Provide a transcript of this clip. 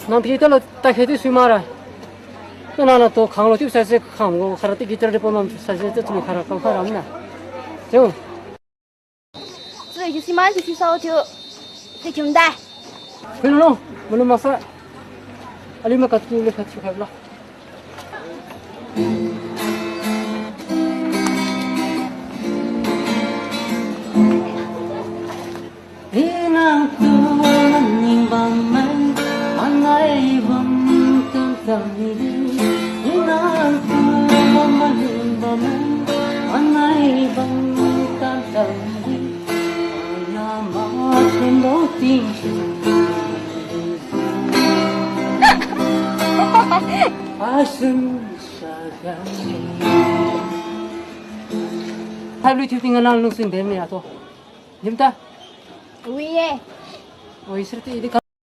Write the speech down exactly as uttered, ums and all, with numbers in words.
Nang tiki talo takhai tu sui mara. Tu nang na to khanglo chiu saise khangbo khara ti guitar di pon mam saise tu chumi khara kam khara mna. Chiu. Sui ki si man ki si sao thiu. Ti thiu dai. Phui lo, malu masa. Ali ma katu le khat thiu khat lo. Inang tu maning bam man, manai bam tam tam di. Inang tu maning bam man, manai bam tam tam di. Ana ma chen do ting. Asun sagan. Hai lui thiu ting nang lungsun dem ni ato. Dim ta. Ui ye. Oi sir ti di